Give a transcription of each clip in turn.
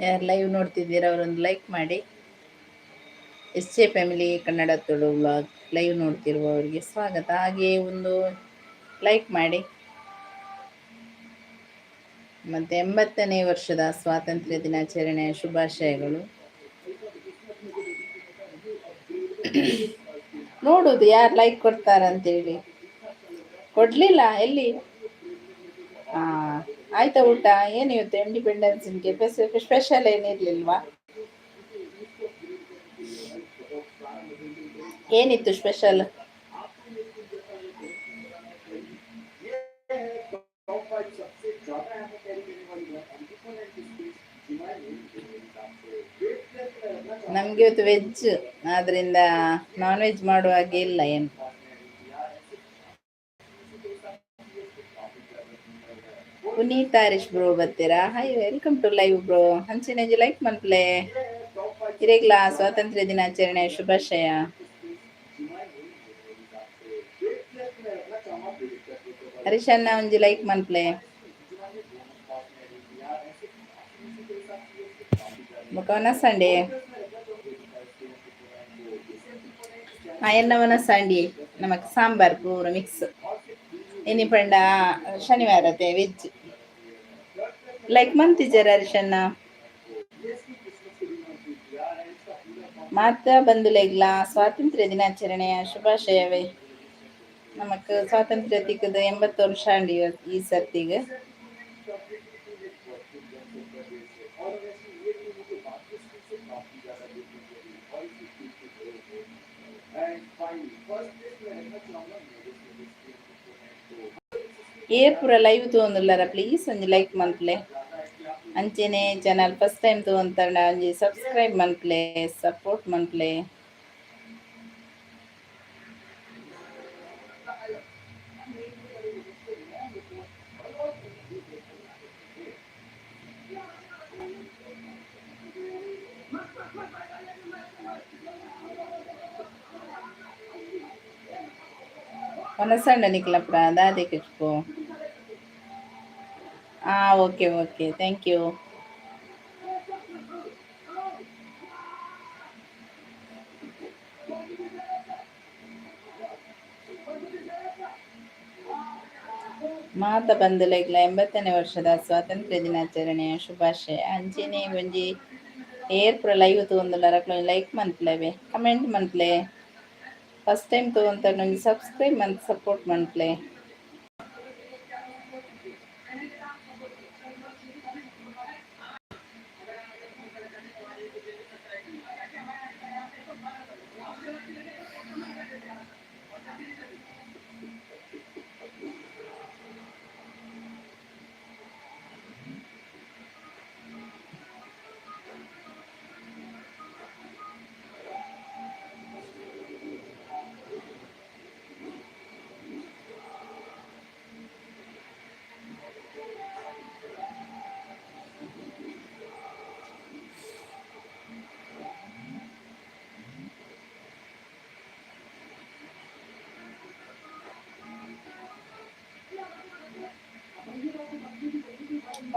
ಯಾರು ಲೈವ್ ನೋಡ್ತಿದ್ದೀರಾ ಅವರೊಂದು ಲೈಕ್ ಮಾಡಿ. S J family Kannada Tulu vlog live ನೋಡ್ತಿರುವವರಿಗೆ ಸ್ವಾಗತ. ಹಾಗೆಯೇ ಒಂದು ಲೈಕ್ ಮಾಡಿ. ಮತ್ತು 80ನೇ ವರ್ಷದ ಸ್ವಾತಂತ್ರ್ಯ ದಿನಾಚರಣೆಯ ಶುಭಾಶಯಗಳು. ನೋಡುದು ಯಾರು ಲೈಕ್ ಕೊಡ್ತಾರಂತೇಳಿ. ಕೊಡ್ಲಿಲ್ಲ ಎಲ್ಲಿ? ಹಾ, ಆಯ್ತಾ ಊಟ? ಏನು ಇವತ್ತು ಇಂಡಿಪೆಂಡೆನ್ಸ್ ಸ್ಪೆಷಲ್ ಏನಿರ್ಲಿಲ್ವಾ? ಏನಿತ್ತು ಸ್ಪೆಷಲ್? ನಮ್ಗೆ ಇವತ್ತು ವೆಜ್, ಆದ್ರಿಂದ ನಾನ್ ವೆಜ್ ಮಾಡುವ ಹಾಗೆ ಇಲ್ಲ ಏನು. ಪುನೀತ್ ಹರೀಶ್ ಬ್ರೋ ಬರ್ತೀರಾ? Hi, welcome to live bro. ಅಂಚಿನ ಲೈಕ್ ಮನ್ಪ್ಲೆ. ಹಿರೇಗ್ಲಾ ಸ್ವಾತಂತ್ರ್ಯ ದಿನಾಚರಣೆ ಶುಭಾಶಯ. ಹರೀಶಣ್ಣ ಒಂಜಿ ಲೈಕ್ ಮನ್ಪ್ಲೆ. ಮುಖವನ ಸಂಡೆ ಎನ್ನವನ ಸಂಡಿ ನಮಕ್ ಸಾಂಬಾರ್ ಪೂರ ಮಿಕ್ಸ್. ಇನಿ ಪಂಡ ಶನಿವಾರತೆ ವೆಜ್. ಲೈಕ್ ಮಂತಿಜರ್ ಹರೀಶಣ್ಣ? ಮಾತಾ ಬಂಧುಲೆಗ್ಲಾ ಸ್ವಾತಂತ್ರ್ಯ ದಿನಾಚರಣೆಯ ಶುಭಾಶಯವೇ. ನಮಕ್ ಸ್ವಾತಂತ್ರ್ಯ ತಿಕ್ಕದು 80 ವರ್ಷ ಅಂಡಿ ಈ ಸರ್ತಿಗೆ. ಏರ್ ಪೂರ ಲೈವ್ ತೂವೊಂದುಲ್ಲಾರ ಪ್ಲೀಸ್ ಒಂಜಿ ಲೈಕ್ ಮನ್ಪ್ಲೆ. ಅಂಚೆನೆ ಚಾನಲ್ ಫಸ್ಟ್ ಟೈಮ್ ತೂವೊಂತಂಡ ಒಂಜಿ ಸಬ್ಸ್ಕ್ರೈಬ್ ಮನ್ಪ್ಲೆ, ಸಪೋರ್ಟ್ ಮನ್ಪ್ಲೆ. ವನಸಂಡ ನಿಕ್ಲಪ್ರ ದಾದೆ ಕಿಚ್ಪು. Okay okay, thank you. ಮಾತ ಬಂಧುಲೆಗ್ಲ 80ನೇ ವರ್ಷದ ಸ್ವಾತಂತ್ರ್ಯ ದಿನಾಚರಣೆಯ ಶುಭಾಶಯ. ಅಂಚೆನೆ ಒಂಜಿ ಏರ್ ಪೂರ ಲೈವ್ ತೂವೊಂದುಲ್ಲಾರ ಅಕ್ಲ್ ಲೈಕ್ ಮನ್ಪ್ಲೆವೆ, ಕಮೆಂಟ್ ಮನ್ಪ್ಲೆ. ಫಸ್ಟ್ ಟೈಮ್ ತೂವೊಂತಂಡ ಒಂಜಿ ಸಬ್ಸ್ಕ್ರೈಬ್ ಮಂತ್ ಸಪೋರ್ಟ್ ಮನ್ಪ್ಲೆ.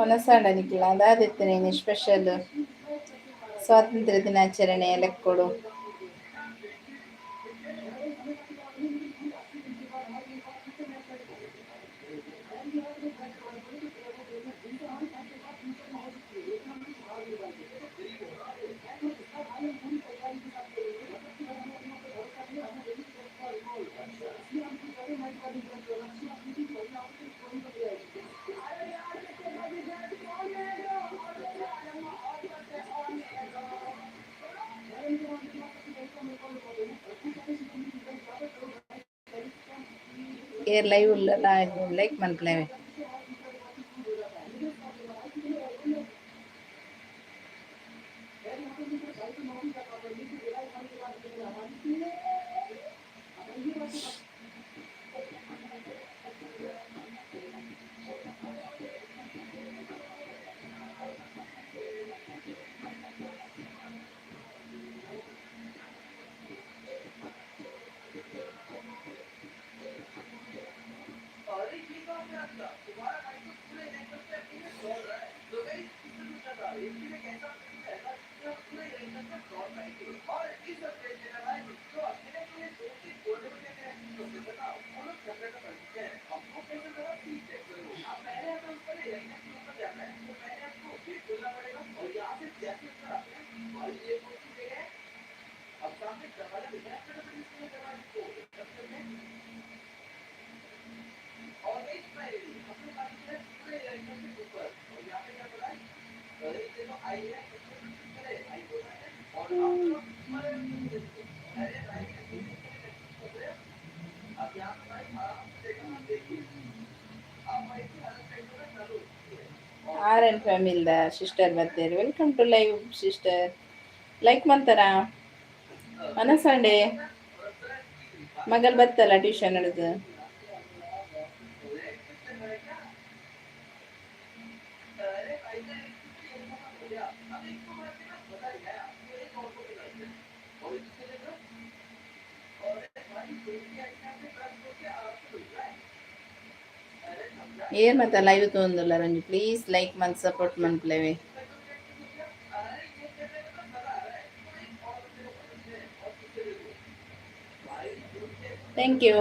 ವನಸಾಂಡ ನಿಕ್ಲ ದಾದೆತ್ತನೇನಿ ಸ್ಪೆಷಲ್ ಸ್ವಾತಂತ್ರ್ಯ ದಿನಾಚರಣೆ ಲೆಕ್ಕೊಡು? ಏರ್ ಲೈವ್ ಉಲ್ಲಲ್ಲ ಲೈಕ್ ಮನ್ಪ್ಲೆ. R N ಫ್ಯಾಮಿಲಿದ sister ಬರ್ತೀರಿ. Welcome to live, sister. Like ಮಂತಾರ ಮನಸಂಡೆ ಮಗಲ್ ಬತ್ತಲ್ಲ ಟ್ಯೂಷನ್ ಹಿಡಿದು. ಏರ್ ಮತ್ತೆ ಲೈವ್ ತೋಂದುಲ್ಲ ರಂಜು, ಪ್ಲೀಸ್ ಲೈಕ್ ಮಂತ್ ಸಪೋರ್ಟ್ ಮನ್ಪ್ಲೇವೆ. Thank you.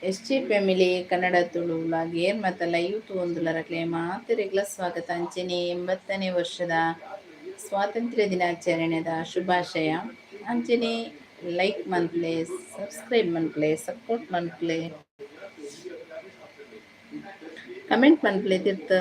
S G family Kannada Tulu vlog ಏರ್ ಮತ್ತು ಲೈವ್ ತೂವೊಂದುಲ್ಲರಕ್ಲೆ ಮಾತೆರೆಗ್ಲ ಸ್ವಾಗತ. ಅಂಚನೆ 80ನೇ ವರ್ಷದ ಸ್ವಾತಂತ್ರ್ಯ ದಿನಾಚರಣೆದ ಶುಭಾಶಯ. ಅಂಚನೆ ಲೈಕ್ ಮನ್ಪ್ಲೆ, ಸಬ್ಸ್ಕ್ರೈಬ್ ಮನ್ಪ್ಲೆ, ಸಪೋರ್ಟ್ ಮನ್ಪ್ಲೆ, ಕಮೆಂಟ್ ಮನ್ಪ್ಲೆ ತಿರ್ತ.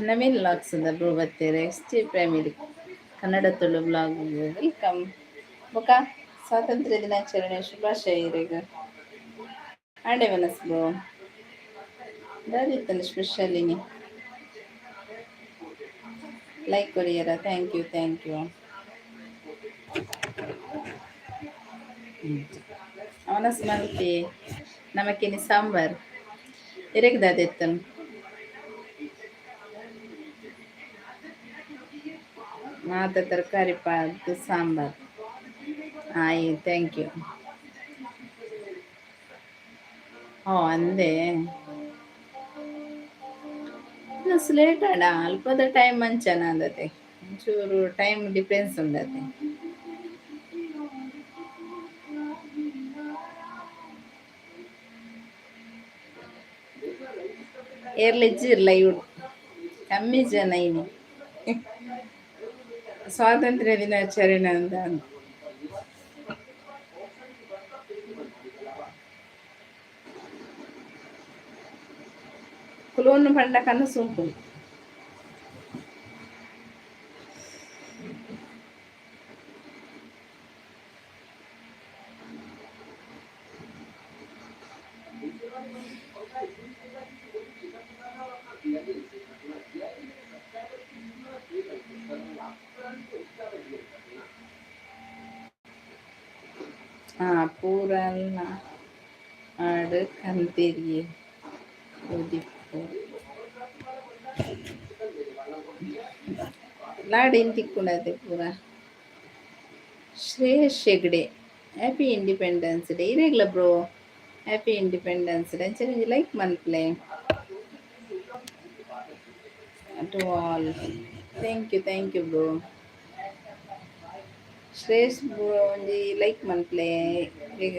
ನವೀನ್ ವ್ಲಾಗ್ಸ್ ಬ್ರೋ ಬತ್ತೇರೆ. S J family Kannada Tulu vlog, welcome. ಬೊಕ ಸ್ವಾತಂತ್ರ್ಯ ದಿನಾಚರಣೆ ಶುಭಾಶಯ ಇರೆಗ್. ಆಂಡೆ ವನಸ್ ಬ್ರೋ, ದಾದಿತ್ತನ ಸ್ಪೆಷಲ್ ಇನಿ? ಲೈಕ್ ಕೊರಿಯರ, thank you, thank you. ವನಸ್ ಮಲ್ತಿ ನಮಕಿನಿ ಸಾಂಬಾರ್. ಇರೆಗ್ ದಾದಿತ್ತನ್? ಮಾತ ತರಕಾರಿ ಪಾಡ್ದು ಸಾಂಬಾರ್. ಆಯ್, thank you. ಓ, ಅಂದೆ ಲೇಟ್ ಅಡ ಅಲ್ಪದ ಟೈಮ್ ಅಂಚನ ಅಂದತೆ, ಒಂಚೂರು ಟೈಮ್ ಡಿಫ್ರೆನ್ಸ್ ಉಂಡತೆ. ಏರ್ಲೆಜ್ಜಿರ್ ಲೈವ್, ಕಮ್ಮಿ ಜನ ಇನಿ. ಸ್ವಾತಂತ್ರ್ಯ ದಿನಾಚರಣೆ ಅಂತ. ಕುಲೋನು ಪಂಡ ಕನಸು ಉಂಟು. ಪೂರಲ್ಲ ಆಡು ಕಂತೆರಿ ಉದಿಪ್ಪು ಲಾಡ್ ತಿಕ್ಕುಂಡತೆ ಪೂರ. Shreyas Hegde, happy independence day ಇರೆಗ್ಲ ಬ್ರೋ. Happy independence day. ಅಂಚನೆ ಲೈಕ್ ಮನ್ಪ್ಲೆ. To all, thank you, thank you bro. Shreyas bro, ಒಂಜಿ ಲೈಕ್ ಮನ್ಪ್ಲೆ ಈಗ.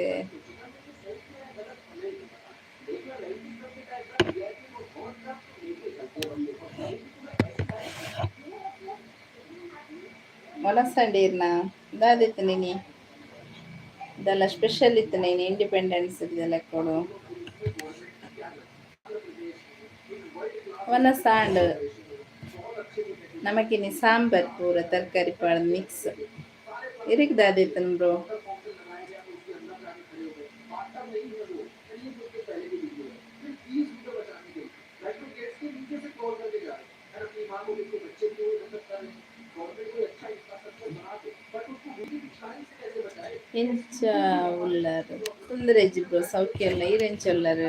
ವನಸಂಡೀರ್ನ ದಾದಿತ್ತು ನೀನಿ? ಇದೆಲ್ಲ ಸ್ಪೆಷಲ್ ಇತ್ತು ನೀನು ಇಂಡಿಪೆಂಡೆನ್ಸ್ ಇದೆಲ್ಲ ಕೊಡು. ವನಸಾಂಡ್ ನಮಕಿನಿ ಸಾಂಬಾರ್, ಪೂರ ತರಕಾರಿ ಪಾಡ್ ಮಿಕ್ಸ್. ಇರಿಗ್ ದಾದಿತ್ತನ್ ಬ್ರೋ? ಎಂಚ ಉಲ್ಲರ್? ತೊಂದರೆ ಬ್ರೋ, ಸೌಖ್ಯ ಅಲ್ಲ. ಈರೆಂಚ ಉಲ್ಲರ್?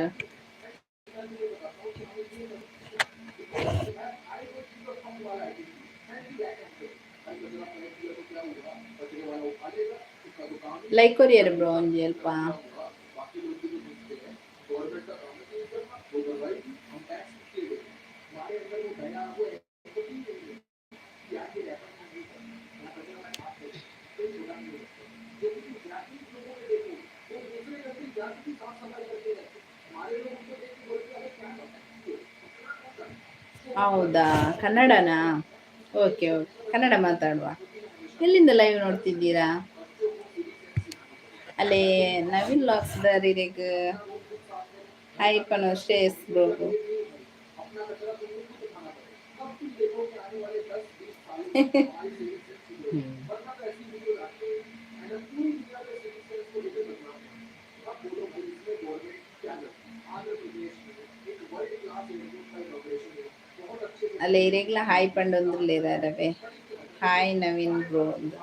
ಲೈಕ್ ಕೊರಿಯರ್ ಬ್ರೋ ಒಂಜಿ ಅಲ್ಪ. ಹೌದಾ, ಕನ್ನಡನಾ? ಓಕೆ ಓಕೆ, ಕನ್ನಡ ಮಾತಾಡುವ. ಎಲ್ಲಿಂದ ಲೈವ್ ನೋಡ್ತಿದ್ದೀರಾ? ಅಲ್ಲಿ ನವೀನ್ ವ್ಲಾಗ್ಸ್ ಇರೆಗ್ ಹಾಯ್ ಪನು ಶ್ರೇಯಸ್ ಬ್ರೋ. ಅಲ್ಲಿ ಇರೆಗ್ಲ ಹಾಯ್ ಪಂಡೊಂದುಲ್ಲೆರ್. ಹಾಯ್ ನವೀನ್ ಬ್ರೋ ಒಂದು.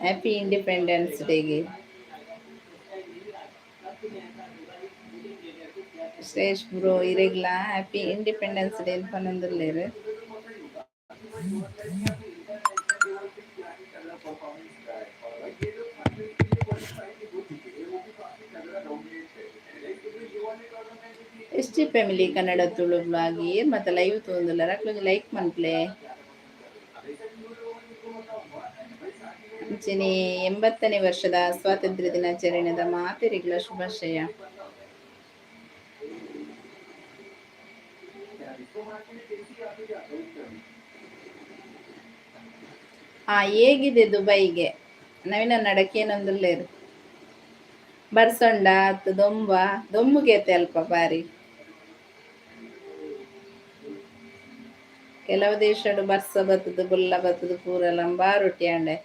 ಹ್ಯಾಪಿ ಇಂಡಿಪೆಂಡೆನ್ಸ್ ಡೇಗೆ ಶ್ರೇಷ್ ಬ್ರೋ, ಇರೆಗ್ಲ ಹ್ಯಾಪಿ ಇಂಡಿಪೆಂಡೆನ್ಸ್ ಡೇ ಪನೊಂದುಲ್ಲೆರ್. S G family Kannada Tulu blog ಏರ್ ಮತ್ತೆ ಲೈವ್ ತೂವೊಂದುಲ್ಲೆರ್, ಅಕ್ಲೊಂಜಿ ಲೈಕ್ ಮನ್ಪುಲೆ. ಅಂಚನೆ 80ನೇ ವರ್ಷದ ಸ್ವಾತಂತ್ರ್ಯ ದಿನಾಚರಣೆದ ಮಾತೆರೆಗ್ಲ ಶುಭಾಶಯ. ಆ ಹೇಗಿದೆ ದುಬೈಗೆ ನವೀನ ನಡಕೇನೊಂದುಲ್ಲೆರ್? ಬರ್ಸೊಂಡ ಅತ್ತು ದೊಂಬ? ದೊಂಬುಗೇತೆ ಅಲ್ಪ ಬಾರಿ. ಕೆಲವು ದೇಶಡು ಬರ್ಸ ಬತ್ತದು ಬುಲ್ಲ ಬತ್ತದು ಪೂರ ಲಂಬಾ ರೊಟ್ಟಿ ಆಂಡೆ.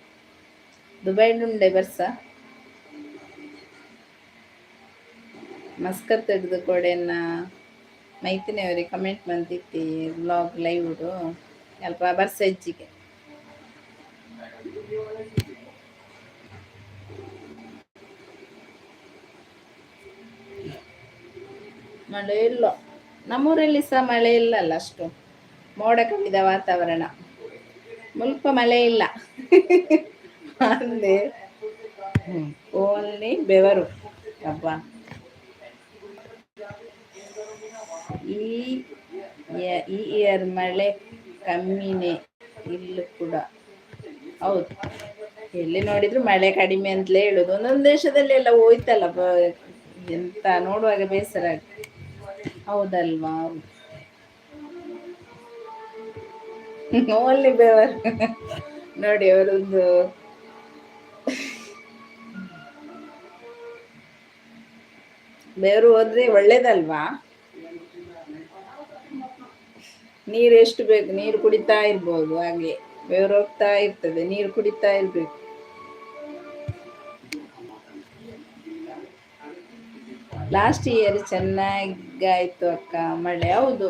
ದುಬೈಡುಂಡೆ ಬರ್ಸ. ಮಸ್ಕತ್ ಹಿಡ್ದು ಕೊಡೆನ ಮೈತಿನವರಿಗೆ ಕಮೆಂಟ್ ಮಂತಿತ್ತಿ ಬ್ಲಾಗ್ ಲೈವ್ಡು ಅಲ್ಪ ಬರ್ಸ ಹೆಚ್ಚಿಗೆ. ಮಳೆ ಇಲ್ಲ ನಮ್ಮೂರಲ್ಲಿ ಸಹ ಮಳೆ ಇಲ್ಲಲ್ಲ ಅಷ್ಟು, ಮೋಡ ಕವಿದ ವಾತಾವರಣ, ಮುಲ್ಪ ಮಳೆ ಇಲ್ಲ ಅಂದೆ. ಓನ್ಲಿ ಬೆವರು ಅಬ್ಬ. ಈ ಈ ಇಯರ್ ಮಳೆ ಕಮ್ಮಿನೇ ಇಲ್ಲೂ ಕೂಡ. ಹೌದು, ಎಲ್ಲಿ ನೋಡಿದ್ರು ಮಳೆ ಕಡಿಮೆ ಅಂತಲೇ ಹೇಳುದು. ಒಂದೊಂದು ದೇಶದಲ್ಲಿ ಎಲ್ಲ ಹೋಯ್ತಲ್ಲ, ಎಂತ ನೋಡುವಾಗ ಬೇಸರ ಆಗ್ತದೆ. ಹೌದಲ್ವಾ? ಓನ್ಲಿ ಬೆವರು ನೋಡಿ ಅವರೊಂದು. ಬೆವರು ಹೋದ್ರೆ ಒಳ್ಳೇದಲ್ವಾ? ನೀರು ಎಷ್ಟು ಬೇಕು ನೀರು ಕುಡಿತಾ ಇರ್ಬೋದು, ಹಾಗೆ ಬೆವರು ಹೋಗ್ತಾ ಇರ್ತದೆ, ನೀರು ಕುಡಿತಾ ಇರ್ಬೇಕು. ಲಾಸ್ಟ್ ಇಯರ್ ಚೆನ್ನಾಗಾಯ್ತು ಅಕ್ಕ ಮಳೆ. ಹೌದು,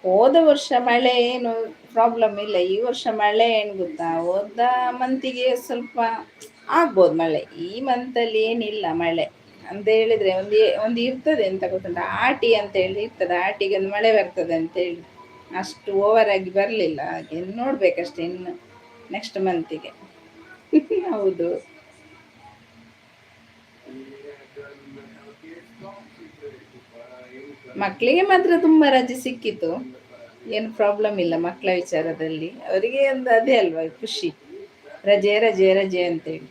ಹೋದ ವರ್ಷ ಮಳೆ ಏನು ಪ್ರಾಬ್ಲಮ್ ಇಲ್ಲ. ಈ ವರ್ಷ ಮಳೆ ಏನು ಗೊತ್ತಾ, ಹೋದ ಮಂತಿಗೆ ಸ್ವಲ್ಪ ಆಗ್ಬೋದು ಮಳೆ, ಈ ಮಂತಲ್ಲಿ ಏನಿಲ್ಲ ಮಳೆ ಅಂತ ಹೇಳಿದ್ರೆ ಒಂದು ಒಂದು ಇರ್ತದೆ ಎಂತ ಗೊತ್ತುಂಟ, ಆಟಿ ಅಂತ ಹೇಳಿ ಇರ್ತದೆ, ಆಟಿಗೆ ಒಂದು ಮಳೆ ಬರ್ತದೆ ಅಂತ ಹೇಳಿ. ಅಷ್ಟು ಓವರ್ ಆಗಿ ಬರಲಿಲ್ಲ, ಹಾಗೆ ನೋಡ್ಬೇಕಷ್ಟೆ ಇನ್ನು ನೆಕ್ಸ್ಟ್ ಮಂತಿಗೆ. ಹೌದು, ಮಕ್ಕಳಿಗೆ ಮಾತ್ರ ತುಂಬ ರಜೆ ಸಿಕ್ಕಿತು, ಏನು ಪ್ರಾಬ್ಲಮ್ ಇಲ್ಲ ಮಕ್ಕಳ ವಿಚಾರದಲ್ಲಿ. ಅವರಿಗೆ ಒಂದು ಅದೇ ಅಲ್ವಾ ಖುಷಿ, ರಜೆ ರಜೆ ರಜೆ ಅಂತೇಳಿ.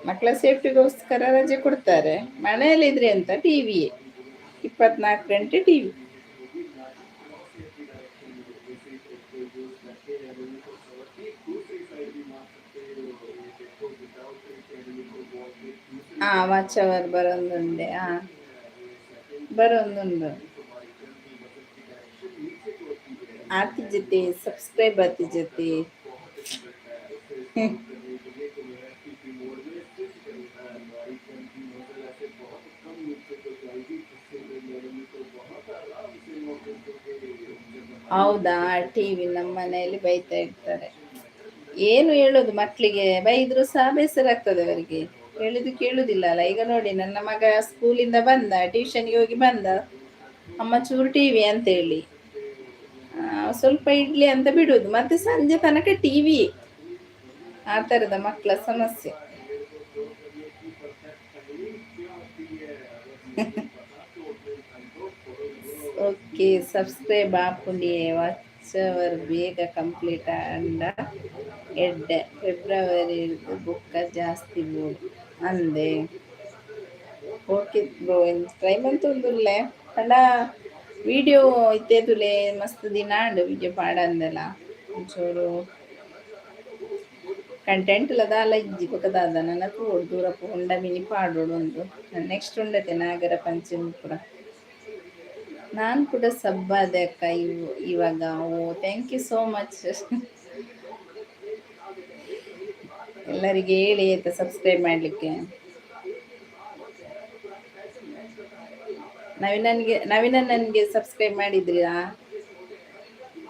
ಮಕ್ಕಳ ಸೇಫ್ಟಿಗೋಸ್ಕರ ರಜೆ ಕೊಡ್ತಾರೆ. ಮನೆಯಲ್ಲಿದ್ರೆ ಅಂತ ಟಿವಿಯೇ, 24 ಗಂಟೆ ಟಿವಿ. ಹಾ, ವಾಚ್ ಅವರ್ ಬರೋದುಂಡೆ. ಹಾ, ಬರೋದುಂಡು. ಆತಿ ಜೊತೆ ಸಬ್ಸ್ಕ್ರೈಬ್ ಆತಿ ಜೊತೆ. ಹೌದಾ? ಟಿವಿ ನಮ್ಮ ಮನೆಯಲ್ಲಿ ಬೈತಾ ಇರ್ತಾರೆ. ಏನು ಹೇಳೋದು ಮಕ್ಕಳಿಗೆ, ಬೈದ್ರು ಸಹ ಬೇಸರ ಆಗ್ತದೆ ಅವರಿಗೆ, ಹೇಳುದು ಕೇಳುದಿಲ್ಲ ಅಲ್ಲ. ಈಗ ನೋಡಿ, ನನ್ನ ಮಗ ಸ್ಕೂಲಿಂದ ಬಂದ, ಟ್ಯೂಷನ್ಗೆ ಹೋಗಿ ಬಂದ, ಅಮ್ಮ ಚೂರು ಟಿವಿ ಅಂತ ಹೇಳಿ ಸ್ವಲ್ಪ ಇಡ್ಲಿ ಅಂತ ಬಿಡುದು, ಮತ್ತೆ ಸಂಜೆ ತನಕ ಟಿವಿ. ಆ ಥರದ ಮಕ್ಕಳ ಸಮಸ್ಯೆ. ಓಕೆ, ಸಬ್ಸ್ಕ್ರೈಬ್ ಆಪುಂಡಿಯೇ ವಾಚ್ ಅವರ್ ಬೇಗ ಕಂಪ್ಲೀಟ್ ಅಂಡ ಎಡ್ಡೆ ಫೆಬ್ರವರಿ ಬುಕ್ಕ ಜಾಸ್ತಿ ಬೋಡು ಅಂದೆ. ಓಕೆ ಬ್ರೋ, ಟ್ರೈ ಮಂತೊಂದುಲ್ಲೆ ಪಂಡ ವಿಡಿಯೋ ಇತ್ತೆ ತುಲೆ ಮಸ್ತ್ ದಿನ ಆಂಡ್ ವಿಡಿಯೋ ಪಾಡಂದೆಲ ಒಂಚೂರು ಕಂಟೆಂಟ್ ದಾಲ ಇಜ್ಜಿ ಬೊಕ ದಾದ ನನ ತೂವೊಡು ದೂರ ಪೋಂಡ ಮಿನಿ ಪಾಡೊಡು ಉಂದು. ನೆಕ್ಸ್ಟ್ ಉಂಡತೆ ನಾಗರ ಪಂಚಮಿ ಪೂರ. ನಾನು ಕೂಡ ಸಬ್ ಆದೆ ಅಕ್ಕ ಇವಾಗ. ಓ, thank you so much. ಎಲ್ಲರಿಗೆ ಹೇಳಿ ಆಯ್ತಾ ಸಬ್ಸ್ಕ್ರೈಬ್ ಮಾಡಲಿಕ್ಕೆ. ನವೀನನಿಗೆ ಸಬ್ಸ್ಕ್ರೈಬ್ ಮಾಡಿದ್ರಾ?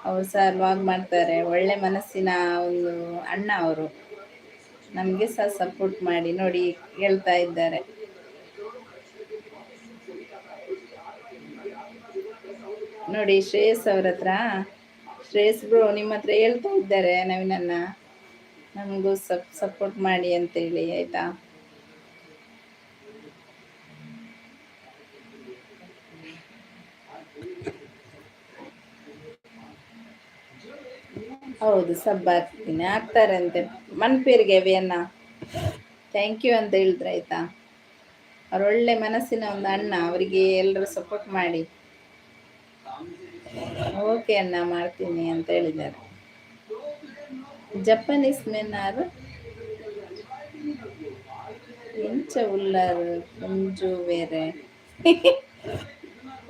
ಅವರು ಸಹ ವ್ಲಾಗ್ ಮಾಡ್ತಾರೆ, ಒಳ್ಳೆ ಮನಸ್ಸಿನ ಒಂದು ಅಣ್ಣ ಅವರು. ನಮಗೆ ಸಹ ಸಪೋರ್ಟ್ ಮಾಡಿ ನೋಡಿ ಹೇಳ್ತಾ ಇದ್ದಾರೆ. ನೋಡಿ ಶ್ರೇಯಸ್ ಅವ್ರ ಹತ್ರ, ಶ್ರೇಯಸ್ ಬ್ರೋ ನಿಮ್ಮ ಹತ್ರ ಹೇಳ್ತಾ ಇದ್ದಾರೆ ನವೀನನ್ನ, ನಮಗೂ ಸಪೋರ್ಟ್ ಮಾಡಿ ಅಂತೇಳಿ ಆಯ್ತಾ. ಹೌದು, ಸಬ್ ಹಾಕ್ತೀನಿ, ಹಾಕ್ತಾರಂತೆ ಮನ್ಪೇರಿಗೆ ಅವಿಯನ್ನ. Thank you ಅಂತ ಹೇಳಿದ್ರೆ ಆಯ್ತಾ. ಅವ್ರ ಒಳ್ಳೆ ಮನಸ್ಸಿನ ಒಂದು ಅಣ್ಣ, ಅವರಿಗೆ ಎಲ್ಲರೂ ಸಪೋರ್ಟ್ ಮಾಡಿ. ಓಕೆ ಅಣ್ಣ, ಮಾಡ್ತೀನಿ ಅಂತ ಹೇಳಿದ್ದಾರೆ. ಜಪಾನೀಸ್ ಮೆನ್ ಆರ್ ಎಂಚ ಉಲ್ಲರ್ ಪುಂಜು ಬೇರೆ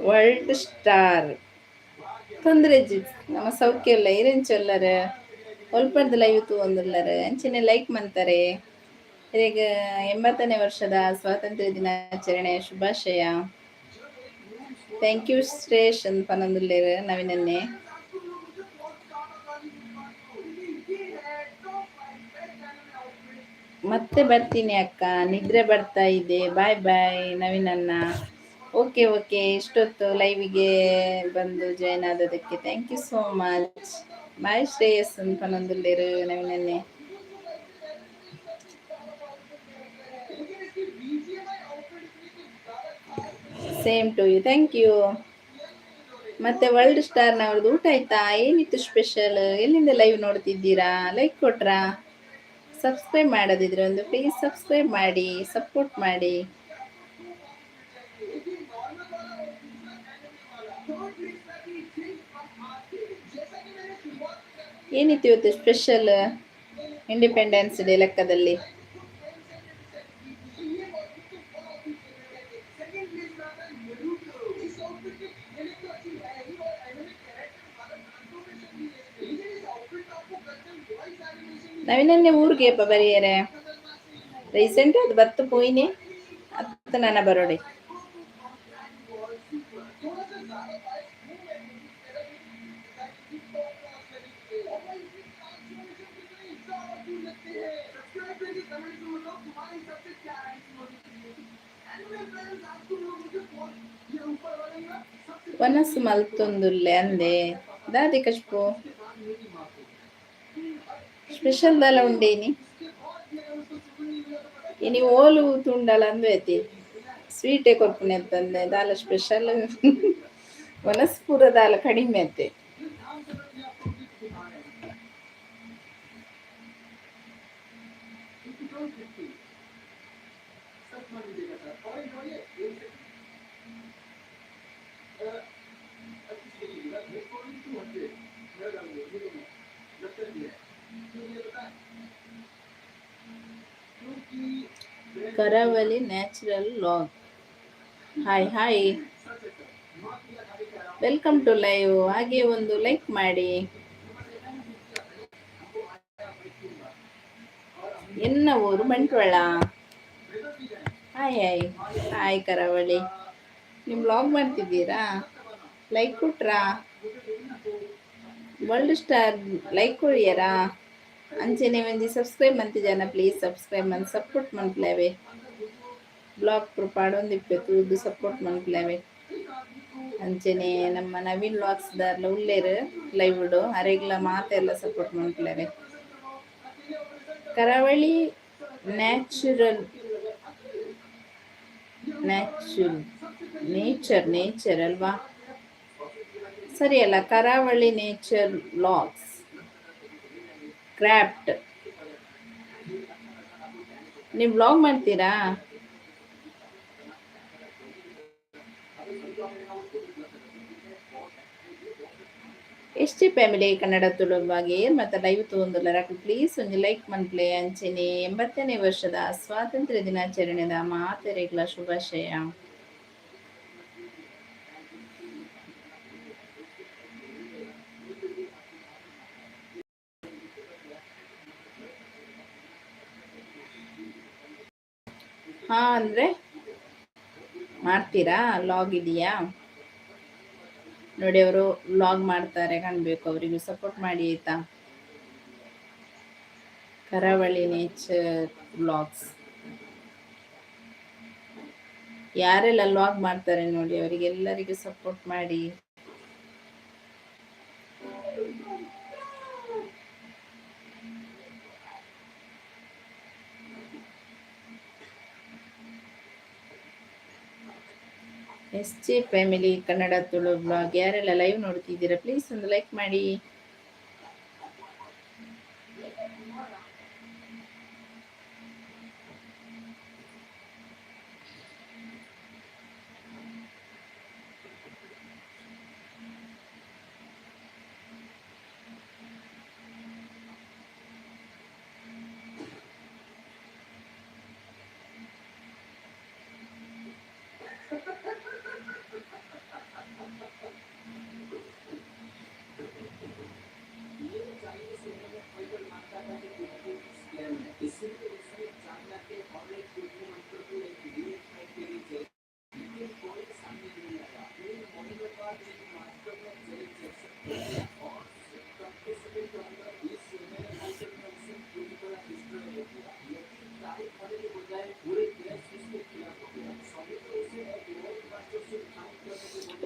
ವರ್ಲ್ಡ್ ಸ್ಟಾರ್. ತೊಂದರೆ ನಮ್ಮ ಸೌಖ್ಯ ಇಲ್ಲ ಇರೆಂಚೊಲ್ಲರ ಒಲ್ಪರ್ದು ಲೈವ್ ತೂವೊಂದುಲ್ಲರ್ ಅಂಚನೆ ಲೈಕ್ ಮಂತಾರೆ. ಇರೆಗ್ 80ನೇ ವರ್ಷದ ಸ್ವಾತಂತ್ರ್ಯ ದಿನಾಚರಣೆಯ ಶುಭಾಶಯ. Thank you ಶ್ರೇಷ್ ಅಂದ್ ಪನೊಂದುಲ್ಲೆರ್ ನವೀನನ್ನೆ. ಮತ್ತೆ ಬರ್ತೀನಿ ಅಕ್ಕ, ನಿದ್ರೆ ಬರ್ತಾ ಇದೆ, ಬಾಯ್ ಬಾಯ್ ನವೀನನ್ನ. ಓಕೆ ಓಕೆ, ಇಷ್ಟೊತ್ತು ಲೈವಿಗೆ ಬಂದು ಜಾಯ್ನ್ ಆದದಕ್ಕೆ thank you so much. Bye Shreyas ಅಂದ್ ಪನೊಂದುಲ್ಲೆರ್ ನವೀನನ್ನೆ. Same to you, thank you. ಮತ್ತೆ ವರ್ಲ್ಡ್ ಸ್ಟಾರ್ನವ್ರದ್ದು ಊಟ ಆಯ್ತಾ? ಏನಿತ್ತು ಸ್ಪೆಷಲ್? ಎಲ್ಲಿಂದ ಲೈವ್ ನೋಡ್ತಿದ್ದೀರಾ? ಲೈಕ್ ಕೊಟ್ರಾ? ಸಬ್ಸ್ಕ್ರೈಬ್ ಮಾಡದಿದ್ರೆ ಒಂದು ಪ್ಲೀಸ್ ಸಬ್ಸ್ಕ್ರೈಬ್ ಮಾಡಿ, ಸಪೋರ್ಟ್ ಮಾಡಿ. ಏನಿತ್ತು ಇವತ್ತು ಸ್ಪೆಷಲ್ ಇಂಡಿಪೆಂಡೆನ್ಸ್ ಡೇ ಲೆಕ್ಕದಲ್ಲಿ? ನವೀನನ್ನೇ ಊರಿಗೆ ಅಪ್ಪ ಬರಿಯರೆ ರೀಸೆಂಟ್ ಅದು ಬತ್ತು ಪೋಯಿನಿ ಅತ್ತ ನನ್ನ ಬರೋಡೆ. ವನಸ್ಸು ಮಲ್ತೊಂದುಲ್ಲೆ ಅಂದೆ ದಾದಿ ಕಶ್ಪು ಸ್ಪೆಷಲ್ ದಾಲ ಉಂಡೇನಿ ಇನಿ ಓಲು ತುಂಡಲ ಅಂದು ಐತಿ ಸ್ವೀಟೇ ಕೊರ್ಪುನೆ ಅಂತಂದೆ ದಾಲ ಸ್ಪೆಷಲ್ ವನಸ್ ಪೂರ ದಾಲ ಕಡಿಮೆ ಐತೆ. Karavali natural vlog. Hi hi, welcome to live. ಹಾಗೆ ಒಂದು ಲೈಕ್ ಮಾಡಿ. ಎನ್ನ ಊರು Bantwal. Hi hi hi Karavali, ನೀವು ಬ್ಲಾಗ್ ಮಾಡ್ತಿದ್ದೀರಾ? ಲೈಕ್ ಕೊಟ್ರಾ? ವರ್ಲ್ಡ್ ಸ್ಟಾರ್ ಲೈಕ್ ಕೊರಿಯರಾ? ಅಂಚನೆ ಒಂಜಿ ಸಬ್ಸ್ಕ್ರೈಬ್ ಮಂತಿಜನ ಪ್ಲೀಸ್ ಸಬ್ಸ್ಕ್ರೈಬ್ ಮನ್ ಸಪೋರ್ಟ್ ಮನ್ಪುಲವೆ. ಬ್ಲಾಗ್ ಪೂರ ಪಾಡೊಂದಿಪ್ಪೆ ತೂದು ಸಪೋರ್ಟ್ ಮನ್ಪುಲವೆ. ಅಂಚನೆ ನಮ್ಮ ನವೀನ್ ವ್ಲಾಗ್ಸ್ ದಾರ್ಲ ಉಲ್ಲೇರು ಲೈವ್ ಅರೆಗ್ಲ ಮಾತೆಲ್ಲ ಸಪೋರ್ಟ್ ಮನ್ಪುಲವೆ. ಕರಾವಳಿ ನ್ಯಾಚುರಲ್ ನ್ಯಾಚುರಲ್ ನೇಚರ್ ನೇಚರ್ ಅಲ್ವಾ? ಸರಿಯಲ್ಲ, ಕರಾವಳಿ ನೇಚರ್ ವ್ಲಾಗ್ಸ್ ಕ್ರಾಫ್ಟ್. ನೀವು ಬ್ಲಾಗ್ ಮಾಡ್ತೀರಾ? ಎಷ್ಟೇ ಫ್ಯಾಮಿಲಿ ಕನ್ನಡ ತುಳು ಬಗ್ಗೆ ಮತ್ತು ಲೈವ್ ತೂವೊಂದುಲ್ಲೆರ್ ಪ್ಲೀಸ್ ಒಂಜಿ ಲೈಕ್ ಮನ್ಪುಲೆ. ಅಂಚನೆ 80ನೇ ವರ್ಷದ ಸ್ವಾತಂತ್ರ್ಯ ದಿನಾಚರಣೆದ ಮಾತೆರೆಗ್ಲ ಶುಭಾಶಯ. ಹಾ ಅಂದ್ರೆ ಮಾಡ್ತೀರಾ? ಲಾಗ್ ಇದೆಯಾ? ನೋಡಿ ಅವರು ವ್ಲಾಗ್ ಮಾಡ್ತಾರೆ ಕಾಣಬೇಕು, ಅವರಿಗೂ ಸಪೋರ್ಟ್ ಮಾಡಿ ಆಯ್ತಾ. ಕರಾವಳಿ ನೇಚರ್ ವ್ಲಾಗ್ಸ್ ಯಾರೆಲ್ಲ ವ್ಲಾಗ್ ಮಾಡ್ತಾರೆ ನೋಡಿ, ಅವರಿಗೆಲ್ಲರಿಗೂ ಸಪೋರ್ಟ್ ಮಾಡಿ. S J family Kannada Tulu blog ಯಾರೆಲ್ಲ ಲೈವ್ ನೋಡ್ತಿದ್ದೀರಾ ಪ್ಲೀಸ್ ಒಂದು ಲೈಕ್ ಮಾಡಿ.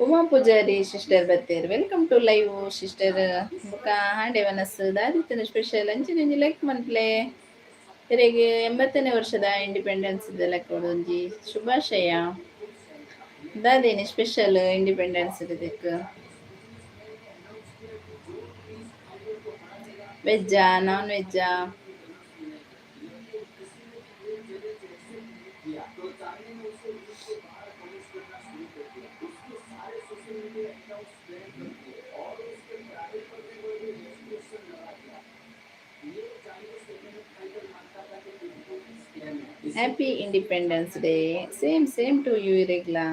ಉಮಾ ಪೂಜಾರಿ ಸಿಸ್ಟರ್ ಬತ್ತೇರ್. Welcome to live sister. ಬೊಕ ಹಾಂಡೆ ವನಸ್ ದಾದಿತ್ತನ ಸ್ಪೆಷಲ್? ಅಂಚಿನ ಒಂಜಿ ಲೈಕ್ ಮನ್ಪ್ಲೆ. ಇರೆಗ್ 80ನೇ ವರ್ಷದ ಇಂಡಿಪೆಂಡೆನ್ಸ್ ಲೆಕ್ಕ ಒಂಜಿ ಶುಭಾಶಯ. ದಾದೇನಿ ಸ್ಪೆಷಲ್ ಇಂಡಿಪೆಂಡೆನ್ಸ್ ದಿಕ್? ವೆಜ್ಜಾ ನಾನ್ ವೆಜ್ಜಾ? Happy Independence Day. Same same to you ಇರೆಗ್ಲಾ.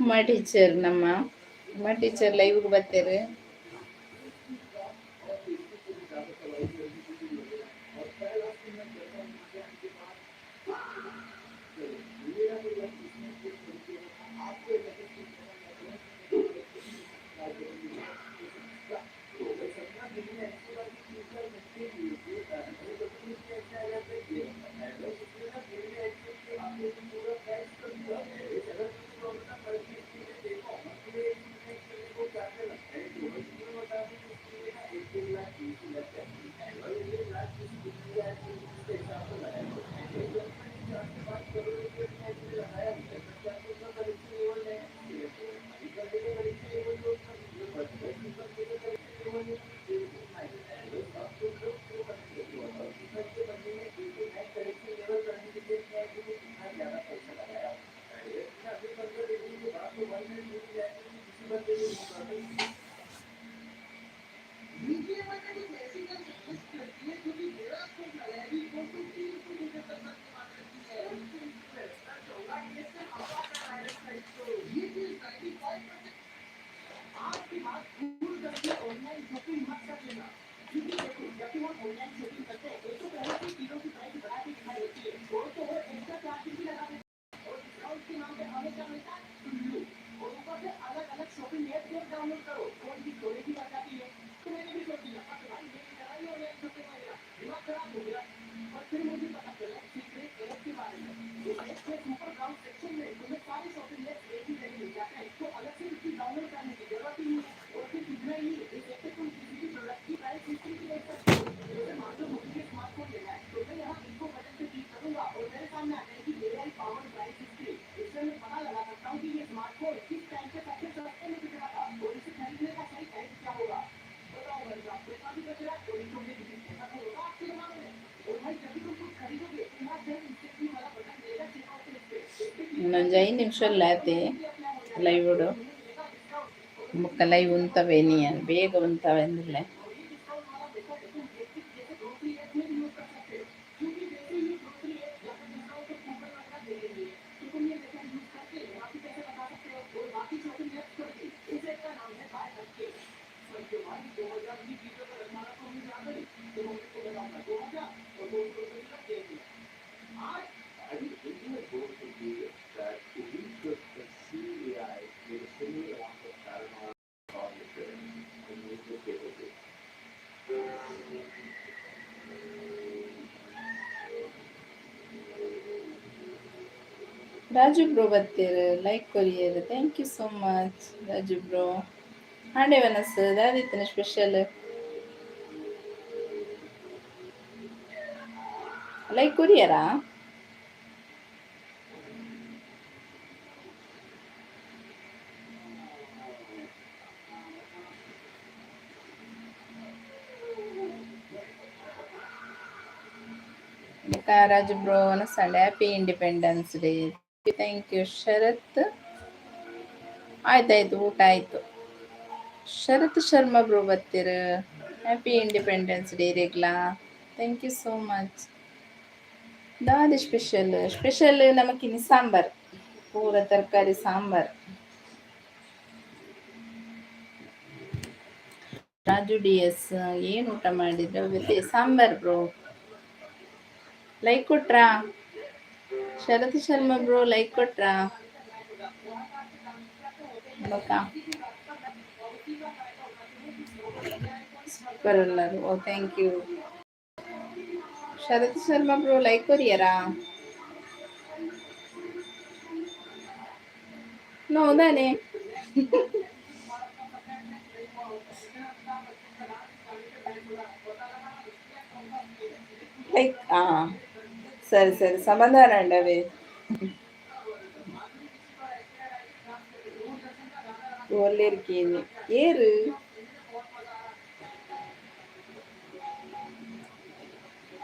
ಉಮಾ teacher, ನಮ್ಮ ಉಮಾ ಟೀಚರ್ ಲೈವ್ಗೆ ಬರ್ತಾರೆ. ಇನ್ನೊಂದು 5 ನಿಮಿಷ ಆತೆ ಲೈವ್. ಬೊಕ್ಕ ಲೈವ್ ಉಂತವೆ ನೀ ಬೇಗ ಉಂತವೆ ಅಂದಿಲ್ಲ. ರಾಜು ಬ್ರೋ ಬತ್ತೀರ್, ಲೈಕ್ ಕೊರಿಯರ್. Thank you so much Raju bro. ಹಾಂಡೆ ವನಸ್ ದಾದಿತ್ತನ ಸ್ಪೆಷಲ್? ಲೈಕ್ ಕೊರಿಯರಾ? ರಾಜು ಬ್ರೋ ವನಸ್, happy Independence Day. Thank you Sharath. ಆಯ್ತಾಯ್ತು, ಊಟ ಆಯ್ತು. ಶರತ್ ಶರ್ಮಾ ಬ್ರೋ ಬತ್ತೀರ್, ಹ್ಯಾಪಿ ಇಂಡಿಪೆಂಡೆನ್ಸ್ ಡೇ ರೆಗ್ಲಾ. Thank you so much. ದಾದಿ ಸ್ಪೆಷಲ್? ಸ್ಪೆಷಲ್ ನಮಕಿನಿ ಸಾಂಬಾರ್, ಪೂರ ತರಕಾರಿ ಸಾಂಬಾರ್. ರಾಜು ಡಿ ಎಸ್, ಏನು ಊಟ ಮಾಡಿದ್ರೆ? ಸಾಂಬಾರ್ ಬ್ರೋ. ಲೈಕ್ ಕೊಟ್ರಾ? ಶರತ್ ಶರ್ಮಾ ಬ್ರೋ, ಲೈಕ್ ಕೊಟ್ರಾ? ಬೊಕ್ಕ ಸೂಪರ್ ಎಲ್ಲರೂ. ಓ, thank you. Sharath Sharma bro like ಕೊರಿಯರಾ? ನೋ ದಾನೆ? ಲೈಕ್, ಸರಿ ಸರಿ, ಸಮಾಧಾನ ಉಂಡವೇ. ಒಲ್ಲೆರ್ಕೇನಿ ಏರು?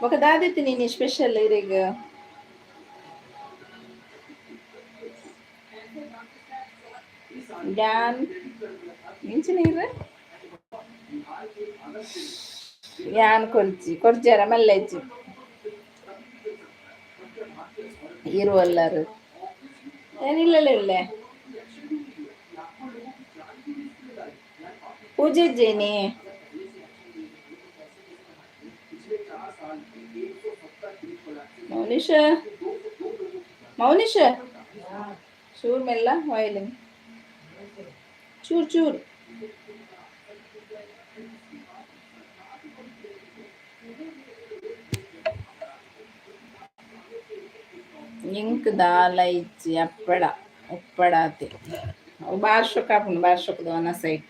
ಬೊಕ ದಾದಿತ್ತಿ ನೀನಿ ಸ್ಪೆಷಲ್ ಇರೆಗ್? ಯಾನ್ ಇಂಚಿನ ಇರ್ ಯಾನ್ ಕೊರ್ಜಿ ಕೊರ್ಜಾರ ಮಲ್ಲೆಜ್ಜಿ ಇರುವಲ್ಲಾರು ಏನಿಲ್ಲಲ್ಲ ಇಲ್ಲ ಪೂಜೆ ಜೇನಿ. ಮೌನಿಷ, ಮೌನಿಷ, ಚೂರ್ ಮೆಲ್ಲ ವಾಯ್ಲಿನ್, ಚೂರ್ ಚೂರ್. ಇಂಕ್ ದಾಲ ಇಜ್ಜಿ, ಅಪ್ಪಡ ಉಪ್ಪಡಾತೆ. ಅವು ಬಾರ್ಶೊಕ್ ಆಪುಂಡು, ಬಾರ್ಶೊಕ್ದ ಒನ ಸೈಟ್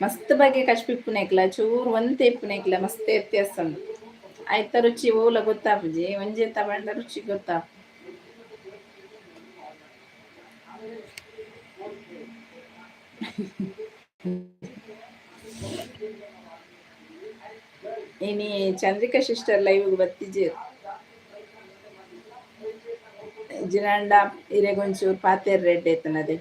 ಮಸ್ತ್ ಬಗೆ ಕಶ್ಪಿ ಇಪ್ಪುನೆಕ್ಲ ಚೂರು ಒಂತೆ ಇಪ್ಪುನೆಕ್ಲ ಮಸ್ತ್ ವ್ಯತ್ಯಾಸ ಉಂಡು. ಆಯ್ತ ರುಚಿ ಓಲ ಗೊತ್ತಾಪುಜಿ, ಒಂಜೆ ತಗೊಂಡ ರುಚಿ ಗೊತ್ತಾಪು. ಇನಿ ಚಂದ್ರಿಕಾ ಸಿಸ್ಟರ್ ಲೈವ್ ಬತ್ತಿಜೇರ್. ಜಿನಾಂಡ ಇರೆಗೊಂಚೂರು ಪಾತೆರ್ ರೆಡ್ ಐತನದೆ.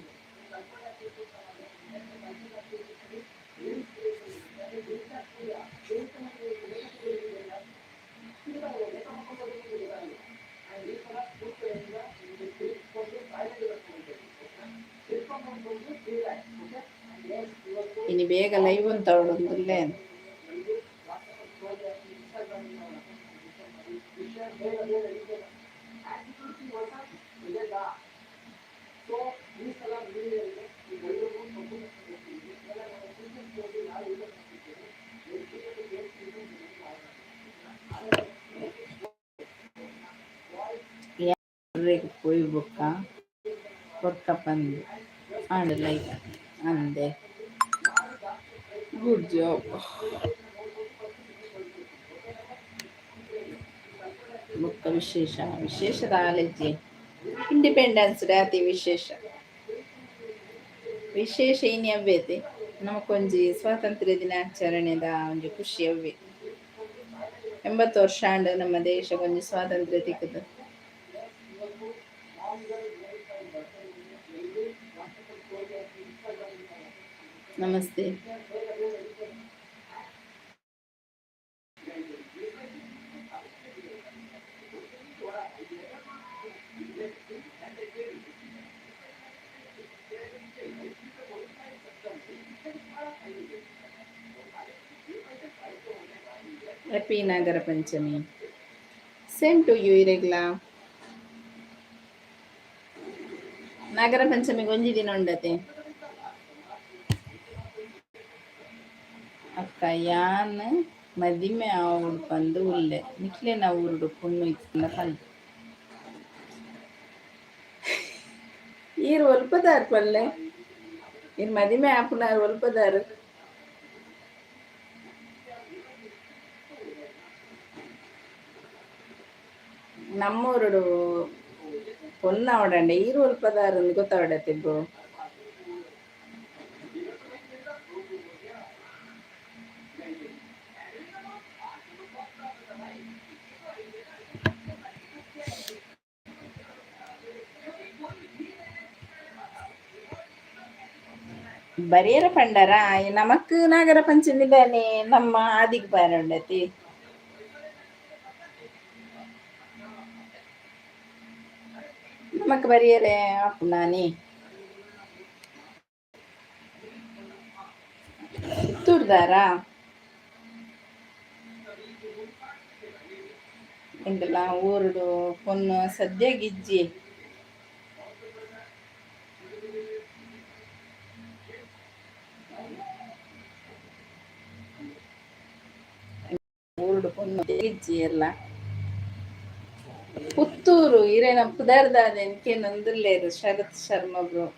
ಇನಿ ಬೇಗ ಲೈವ್ ಅಂತ ಅವಳೊಂದುಲ್ಲೆ. ಪೋಯಿ ಬೊಕ್ಕ ಕೊರ್ಕ ಪಂದ್ ಆಂಡ್ ಲೈಕ್ ಅಂದೆ. Good job. ಬೊಕ್ಕ ವಿಶೇಷ ವಿಶೇಷ ದಾಲೆಜ್ಜಿ. ಇಂಡಿಪೆಂಡೆನ್ಸ್ ಡೇ ಅತಿ ವಿಶೇಷ ವಿಶೇಷ ಇನಿ ಅವ್ವೇತೆ. ನಮಕೊಂಜಿ ಸ್ವಾತಂತ್ರ್ಯ ದಿನಾಚರಣೆದ ಒಂಜಿ ಖುಷಿ ಅವ್ವೆ. 80 ವರ್ಷ ಆಂಡ್ ನಮ್ಮ ದೇಶಗೊಂಜಿ ಸ್ವಾತಂತ್ರ್ಯ ತಿಕ್ಕುದು. Namaste. Happy Nagara Panchami. Same to you ಇರೆಗ್ಲಾ. ನಾಗರ ಪಂಚಮಿಗೆ ಒಂಜಿ ದಿನ ಉಂಡತೆ. ಅಕ್ಕ ಯಾನ್ ಮದಿಮೆ ಆವೊಡು ಪಂದ್ ಉಲ್ಲೆ, ನಿಕ್ಲೆನ ಊರುಡು ಪೊಣ್ಣು ಇತ್ತ್ಂಡ ಪನ್ಲೆ. ಈರ್ ಒಲ್ಪದಾರ್ ಪಲ್ಲೆ? ಈರ್ ಮದಿಮೆ ಆಪುನಾರ್ ಒಲ್ಪದಾರ್? ನಮ್ಮೂರುಡು ಪೊಣ್ಣು ಈರ್ ಒಲ್ಪದಾರ್ ಅಂದ್ ಗೊತ್ತಾವಡತೆ ಬ್ರೋ. ಬರಿಯರ ಪಂಡರ ನಮಕ್ ನಾಗರ ಪಂಚಮಿ ನಮ್ಮ ಆದಿಗ್ ಬಾರಂಡತಿ. ನಮಕ್ ಬರಿಯರೆ ಆಪುನಾನಿ ಪುತ್ತೂರ್ದಾರಾ? ಉಂಡಲ ಊರುಡು ಪೊನ್ನು ಸದ್ಯಗಿಜ್ಜಿ. ಊರುಡು ಪೊಣ್ಣು ಇಜ್ಜಿ ಎಲ್ಲ. ಪುತ್ತೂರು ಇರೇನ ಪುದರ್ದಾದ ಎನ್ಕೆ ನೊಂದುಲ್ಲೇರು ಶರತ್ ಶರ್ಮಾ ಬ್ರೋ.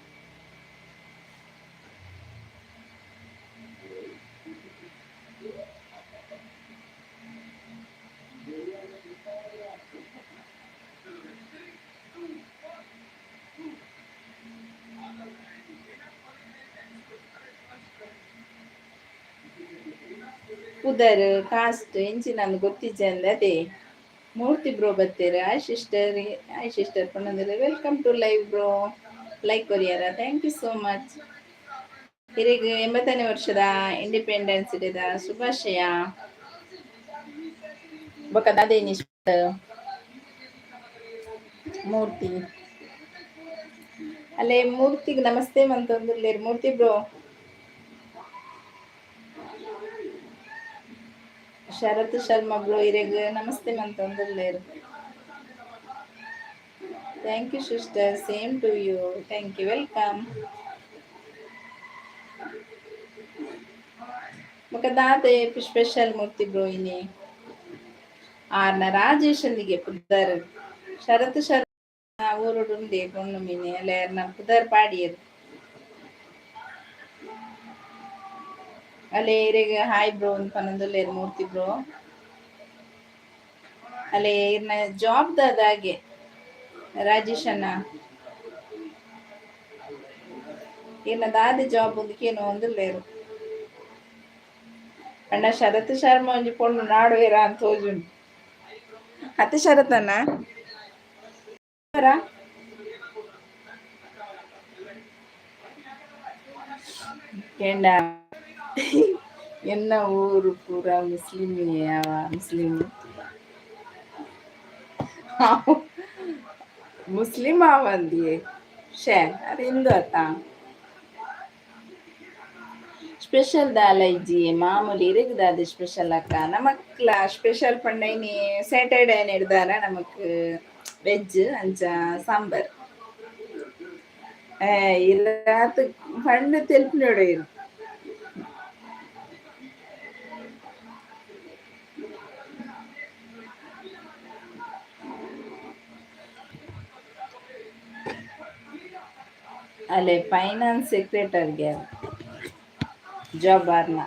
ಪುದರ್ ಕಾಸ್ಟ್ ಎಂಚಿನಂದು ಗೊತ್ತಿಜ್ಜಂದೆ ಅದೇ ಮೂರ್ತಿ ಬ್ರೋ ಬತ್ತೀರ. ಹಾಯ್ ಸಿಸ್ಟರ್, ಹಾಯ್ ಸಿಸ್ಟರ್ ಪನ್ನೊಂದಿಲ್ಲ. Welcome to live bro. Like ಕೊರಿಯರ thank you so much. ಹಿರಿಗ್ 80ನೇ ವರ್ಷದ ಇಂಡಿಪೆಂಡೆನ್ಸ್ ಡೇದ ಶುಭಾಶಯ. ಬೊಕ್ಕ ದಾದೇನಿ ಮೂರ್ತಿ ಅಲ್ಲೇ ಮೂರ್ತಿಗೆ ನಮಸ್ತೆ ಮಂತೊಂದುಲ್ಲೇರು ಮೂರ್ತಿ ಬ್ರೋ. ಶರತ್ ಶರ್ಮಾ ಬ್ರೋ ಇರೆಗ್ ನಮಸ್ತೆ ಮಂತೊಂದುಲ್ಲೇರು. Thank you sister, same to you. Thank you, welcome. ಬೊಕ್ಕ ದಾದೆ ಸ್ಪೆಷಲ್ ಮೂರ್ತಿ ಬ್ರೋ ಇನಿ ಆರ್ನ ರಾಜೇಶನ್ಗೆ ಪುದರ್ ಶರತ್ ಶರ್ಮಾ ಊರುಡುಂಡೆ ಪೊಣ್ಣು ಮೀನೆ ಅಲ್ಲ ಅರ್ನ ಪುದರ್ ಪಾಡಿಯರು. ಅಲ್ಲೇ ಇರೆಗ್ ಹಾಯ್ ಬ್ರೋ ಪನೊಂದುಲ್ಲೇರು ಮೂರ್ತಿ ಬ್ರೋ. ಅಲ್ಲೇ ಇರ್ನ ಜಾಬ್ ದಾದಾಗೆ ರಾಜೇಶ್ ಅಣ್ಣ ಇರ್ನ ದಾದೆ ಜಾಬ್ ಒಂದಕ್ಕೇನು ಒಂದುಲ್ಲೇರು. ಅಣ್ಣ ಶರತ್ ಶರ್ಮಾ ಒಂಜಿ ಪೊಣ್ಣು ನಾಡುವೆರಾ ಅಂತ ತೋಜುಂಡು. ಅತ್ತೆ ಶರತ್ ಅಣ್ಣ ಕೇಂಡ ಎನ್ನ ಊರು ಪೂರ ಮುಸ್ಲಿಂ ಮುಸ್ಲಿಂ ಮುಸ್ಲಿಂ ಆವಂದಿ ಶೇ ಅದು ಹಿಂದೂ ಅತ್ತ. ಸ್ಪೆಷಲ್ ದಾಲ ಇಜ್ಜಿ ಮಾಮೂಲಿ ಇರಗುದಾದ ಸ್ಪೆಷಲ್ ಅಕ್ಕ. ನಮಕ್ಲ ಸ್ಪೆಷಲ್ ಪಂಡ ಇನಿ ಸ್ಯಾಟರ್ಡೆ ಹಿಡ್ದಾರ ನಮಕ್ ವೆಜ್ ಅಂಚ ಸಾಂಬಾರ್ ಇರಾತ್ ಪಂಡ ತೆಲ್ಪಿನೋಡು ಇರು. ಅಲ್ಲೇ ಫೈನಾನ್ಸ್ ಸೆಕ್ರೆಟರಿಗೆ ಜಾಬ್ ಆರ್ನ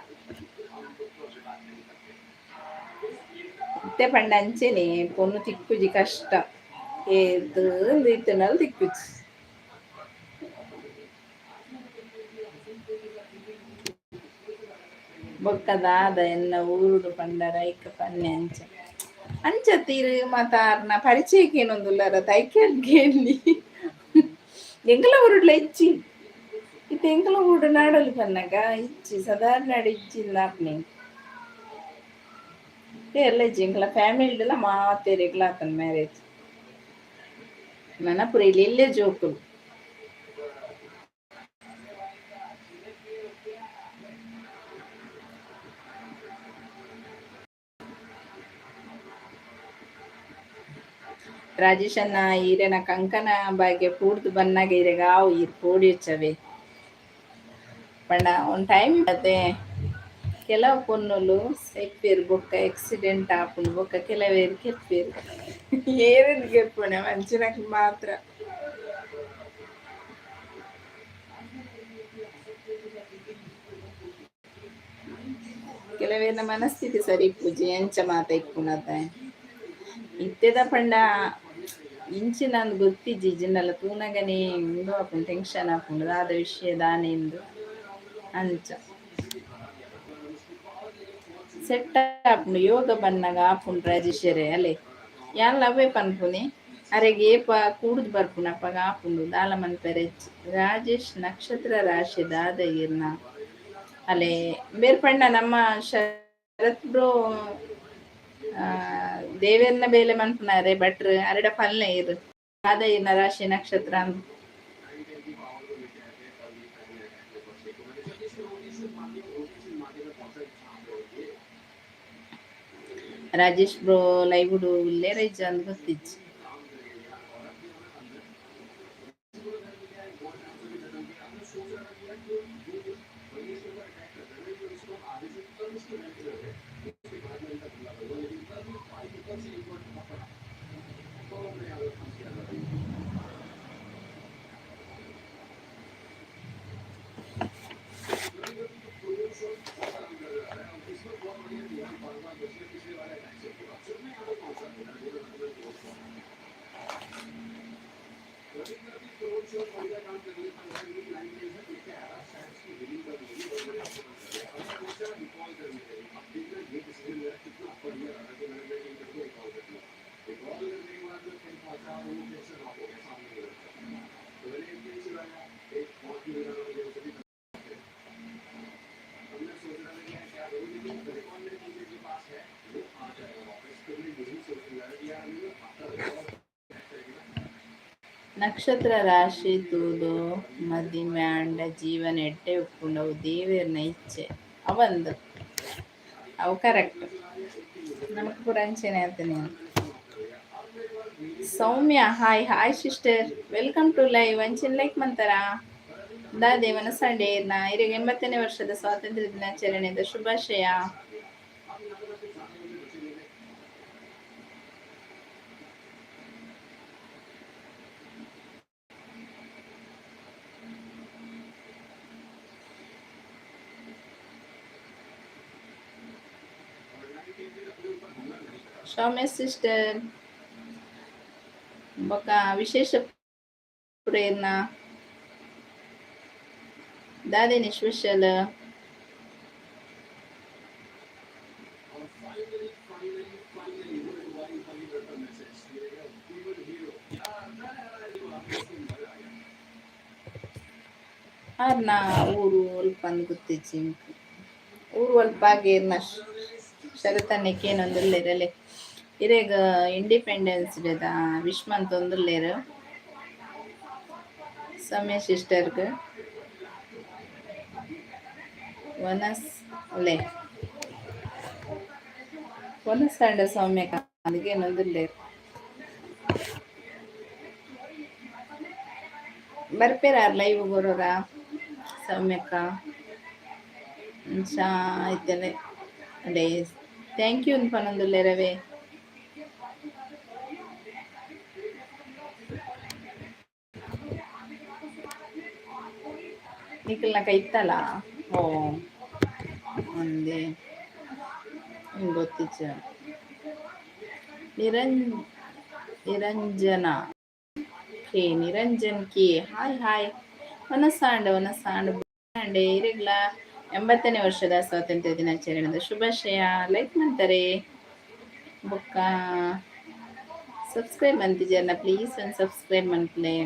ಇತ್ತೆ ಪಂಡ ಅಂಚೆನೆ ಪೊಣ್ಣು ತಿಕ್ಕುಜಿ ಕಷ್ಟ ಏತ್ ಇತ್ತುಂಡಲ ತಿಕ್ಕುಜಿ. ಬೊಕ್ಕ ದಾದ ಎನ್ನ ಊರುಡು ಪಂಡರ ಐಕ ಪನ್ನೆ ಅಂಚ ಅಂಚ ತೀರು ಮಾತ ಆರ್ನ ಪರಿಚಯಕ್ಕೆ ಏನೊಂದುಲ್ಲಾರ ತೈಕೇಳಿ ಎಂಕಲ ಊರುಡ್ಲ ಇಜ್ಜಿ ಇತ್ತೆ ಎಂಕಲ ಊರುಡು ನಾಡಲ್ಲಿ ಪನ್ನಗ ಇಜ್ಜಿ ಸಾಧಾರಣ ಇಜ್ಜಿ ಆಪ್ನೆ ಎಲ್ಲ ಇಜ್ಜಿ. ಎಂಕಲ ಫ್ಯಾಮಿಲಿಡೆಲ್ಲ ಮಾತೇರೆಗ್ಲ ಆತನ ಮ್ಯಾರೇಜ್ ನನ ಪುರ ಇಲ್ಲಿ ಎಲ್ಲೇ ಜೋಕುಲು. ರಾಜೇಶ್ ಅಣ್ಣ ಈರೆನ ಕಂಕಣ ಭಾಗ್ಯ ಪೂರ್ದು ಬನ್ನಾಗ ಇರೆಗ ಆವು ಈರ್ ಪೋಡಿಯುಚ್ಚವೆ ಪಂಡ ಒಂದ್ ಟೈಮ್ ಅದೇ ಕೆಲವು ಪೊನ್ನುಲು ಸೈಪೇರು ಬೊಕ್ಕ ಆಕ್ಸಿಡೆಂಟ್ ಆಪುಂಡು ಬೊಕ್ಕ ಕೆಲವೇರು ಕೆರ್ಪೇರು ಏರೆನ್ ಕೆರ್ಪುಣೆ ಮಂಚಿನಕ್ಲು ಮಾತ್ರ. ಕೆಲವೇರ್ನ ಮನಸ್ಥಿತಿ ಸರಿ ಇಪ್ಪುಜಿ ಎಂಚ ಮಾತ ಇಪ್ಪುನತ ಇತ್ತೆದ ಪಂಡ ಇಂಚಿನಂದು ಗೊತ್ತಿಜ್ಜಿ ಜಿನ್ನಲ ತೂನಗನೇ ಉಂದು ಆಪುಂಡು ಟೆನ್ಷನ್ ಆಪುಂಡು ದಾದ ವಿಷಯ ದಾನೆ ಇಂದು ಅಂಚ ಸೆಟ್ ಆಪುಂಡು ಯೋಗ ಬನ್ನಗ ಆಪುಂಡು ರಾಜೇಶ್ವರಿ ಅಲೆ ಯಾನ್ಲ ಅವೇ ಪನ್ಪುನಿ ಅರೆಗ್ ಏಪ ಕೂಡುದು ಬರ್ಪುಂಡು ಅಪಗ ಆಪುಂಡು ದಾಲ ಮನ್ಪೆರೆ. ರಾಜೇಶ್ ನಕ್ಷತ್ರ ರಾಶಿ ದಾದ ಇರ್ನ ಅಲೆ ಬೇರ್ ಪಂಡ ನಮ್ಮ ಶರತ್ ಬ್ರೋ ದೇವೆರ್ನ ಬೇಲೆ ಮನ್ಪುನಾರೆ ಭಟ್ರು ಅರೆಡ ಪಲ್ಲೆ ಇರು ದಾದ ಇರ್ನ ರಾಶಿ ನಕ್ಷತ್ರ. ರಾಜೇಶ್ ಬ್ರೋ ಲೈವ್ ಉಲ್ಲೇರ ಇಜ್ಜ ಅಂದ್ ಗೊತ್ತಿಜ್ಜಿ. ನಕ್ಷತ್ರ ರಾಶಿ ತೂದು ಮದಿಮೆ ಆಂಡ ಜೀವನ ಎಡ್ಡೆ ಉಪ್ಪುಂಡು ಅವು ದೇವೆರ್ನ ಇಚ್ಛೆ ಅವಂದ್ ಅವು ಕರೆಕ್ಟ್. ನಮಕ್ ಪೂರ ಅಂಚೆನೆ ಆತನೆ. Soumya, hi hi sister, welcome to live. ಅಂಚಿನ ಲೈಕ್ ಮಂತರ ದಾದೆ ಮನಸಂಡೆ ನಾ ಇರೆಗ್ 80ನೇ ವರ್ಷದ ಸ್ವಾತಂತ್ರ್ಯ ದಿನಾಚರಣೆದ ಶುಭಾಶಯ. ಸೌಮ್ಯ ಸಿಸ್ಟರ್, ಬೊಕ ವಿಶೇಷ ಪ್ರೇರಣ ದಾದೇನಿ ಸ್ಪೆಷಲ್? ಆರ್ನ ಊರು ಒಲ್ಪ ಅಂದ್ ಗೊತ್ತಿಜ್ಜಿ ಎಂಕ್. ಊರು ಒಲ್ಪ ಆಗೇರ್ನ ಶರತಣ್ಣೆ ಕೇನೊಂದುಲ್ಲೆರ್. ಇರೆಗ್ ಇಂಡಿಪೆಂಡೆನ್ಸ್ ಡೇದ ವಿಶ್ ಮಂತೊಂದುಲ್ಲೆರ್ ಸೌಮ್ಯ ಸಿಸ್ಟರ್ಗ್. ವನಸ್ ಉಲೆ ವನಸ್ ಅಂಡ ಸೌಮ್ಯ ಕೇನೊಂದುಲ್ಲೆರ್. ಬರ್ಪೇರ ಲೈವ್ ಬರೋರ ಸೌಮ್ಯಕ್ಕ? ಅಂಚ ಇತ್ತಲೆ ಡೇಸ್ thank you ಪನೊಂದುಲ್ಲೆರವೇ. ನಿಕಲ್ನ ಕೈತಲ ಓ ಒಂದೇ ಗೊತ್ತಿಚ್ಚ. Niranjana K, Niranjan K, hi hi. ವನಸಾಂಡ ವನಸಾಂಡ ಅಂಡೆ ಇರೆಗ್ಲ 80ನೇ ವರ್ಷದ ಸ್ವಾತಂತ್ರ್ಯ ದಿನಾಚರಣೆದ ಶುಭಾಶಯ. ಲೈಕ್ ಮಾಡ್ತಾರೆ ಬೊಕ್ಕ ಸಬ್ಸ್ಕ್ರೈಬ್ ಮಂತಿಜರ್ನ ಪ್ಲೀಸ್ ಒಂದು ಸಬ್ಸ್ಕ್ರೈಬ್ ಮನ್ಪುಲೆ.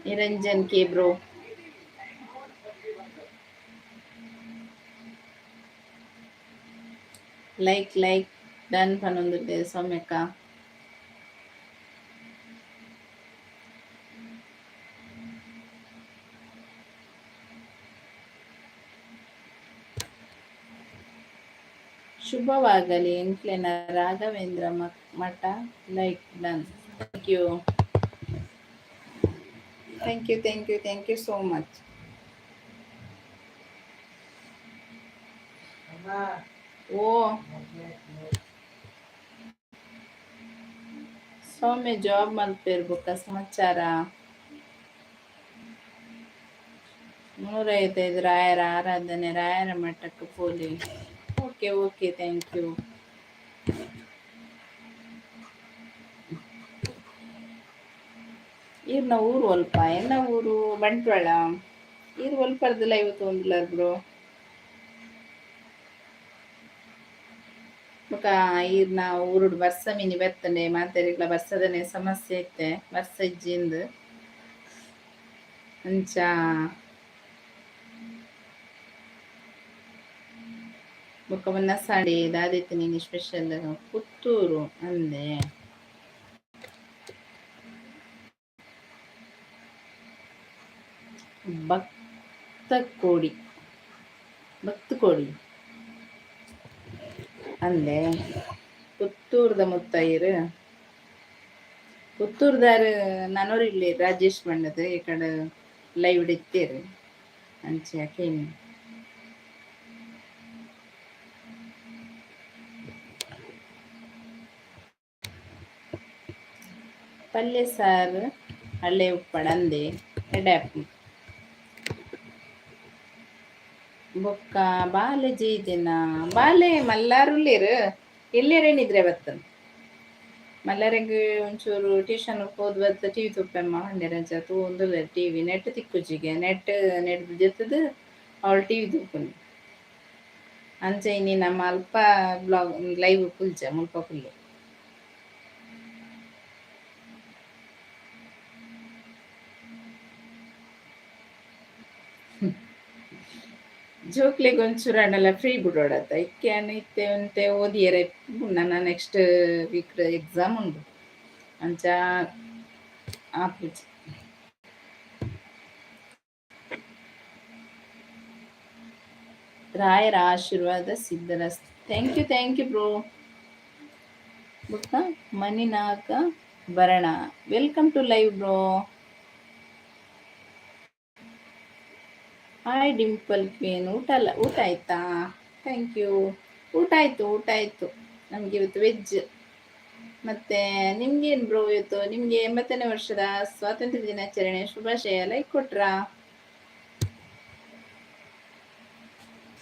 Niranjan K bro, like like done ಪನೊಂದುಲ್ಲೆರ್ ಸೌಮ್ಯಕ್ಕ. ಶುಭವಾಗಲಿ ಎಂಕ್ಲೆನ Raghavendra Math. Like done. Thank you thank you thank you thank you so much. Oh Soumya job ಮಲ್ಪೆರ್ ಬೊಕ್ಕ ಸಮಾಚಾರ. 355 ರಾಯರ ಆರಾಧನೆ ರಾಯರ ಮಠಕ್ಕೆ ಪೋಲಿ. Okay okay, thank you. ಈರ್ನ ಊರು ಒಲ್ಪ? ಎನ್ನ ಊರು ಬಂಟ್ವಾಳ. ಈರ್ ಒಲ್ಪರ್ದಲ್ಲ ಇವತ್ತು ಒಂದುಲಾರ್ ಬ್ರೋ? ಬೊಕ ಈರ್ನ ಊರುಡು ಬರ್ಸ ಮಿನಿ ಬರ್ತಂಡೆ ಮಾತೆರೆಗ್ಲ ಬರ್ಸದನೆ ಸಮಸ್ಯೆ ಇತ್ತೆ, ಬರ್ಸ ಇಜ್ಜಿಂದ್ ಅಂಚ. ಬೊಕ ವನಸಾಡಿ ದಾದಿತ್ತಿನಿ ಸ್ಪೆಷಲ್? ಪುತ್ತೂರು ಅಂದೆ. ಭಕ್ತಕೋಡಿ ಭಕ್ತಕೋಡಿ ಅಂದೆ. ಪುತ್ತೂರ್ದ ಮುತ್ತೈರು ಪುತ್ತೂರ್ದಾರ್ ನನೊರಿ ಇಲ್ಲಿ ರಾಜೇಶ್ ಬಣ್ಣದ ಈ ಕಡೆ ಲೈವ್ ಇತ್ತೇರು ಅಂಚೆ ಕೇನಿ. ಪಲ್ಯ ಸಾರು ಅಳ್ಳೆ ಉಪ್ಪಡ್ ಅಂದೆ ಎಡ್ಡೆ. ಬೊಕ್ಕ ಬಾಲೆ ಜೀದಿನ ಬಾಲೆ ಮಲ್ಲಾರುಲ್ಲೇರು ಎಲ್ಲೆರೇನಿದ್ರೆ ಬತ್ತನ್. ಮಲ್ಲರೆಗ್ ಒಂಚೂರು ಟ್ಯೂಷನ್ ಪೋದು ಬತ್ತ ಟಿವಿ ತೂಪೆಮ್ಮ ಪಂಡೆರ್ ತೂವೊಂದುಲ್ಲೆರ್ ಟಿವಿ ನೆಟ್ ತಿಕ್ಕುಜಿಗೆ ನೆಟ್ ನೆಟ್ ಜೊತ್ತದು ಅವಳು ಟಿವಿ ತೂಪುನಿ. ಅಂಚ ಇನಿ ನಮ್ಮ ಅಲ್ಪ ಬ್ಲಾಗ್ ಲೈವ್ ಕುಲ್ಜ ಮುಲ್ಪ ಕುಲ್ಲೆ. ಜೋಕ್ಲೆಗ್ ಒಂಚೂರು ಆಂಡಲ ಫ್ರೀ ಬಿಡೋಡತ್ತ ಇಕ್ಕೆ ಇತ್ತೆ ಒಂತೆ ಓದಿಯರೆ ನನ್ನ ನೆಕ್ಸ್ಟ್ ವೀಕ್ ಎಕ್ಸಾಮ್ ಉಂಡು. ಅಂಚ ಆಪುಜಿ. ರಾಯರ ಆಶೀರ್ವಾದ ಸಿದ್ಧರಸ್ತು. Thank you, thank you bro. ಬುಕ್ಕ ಮನಿನಾಗ ಬರಣ. Welcome to live bro. Hi Dimple queen, ಊಟ ಅಲ್ಲ, ಊಟ ಆಯ್ತಾ? Thank you. ಊಟ ಆಯಿತು, ಊಟ ಆಯಿತು. ನಮಗೆ ಇವತ್ತು ವೆಜ್. ಮತ್ತೆ ನಿಮ್ಗೇನು ಬ್ರೋ ಇವತ್ತು? ನಿಮಗೆ 80ನೇ ವರ್ಷದ ಸ್ವಾತಂತ್ರ್ಯ ದಿನಾಚರಣೆ ಶುಭಾಶಯ. ಲೈಕ್ ಕೊಟ್ರಾ?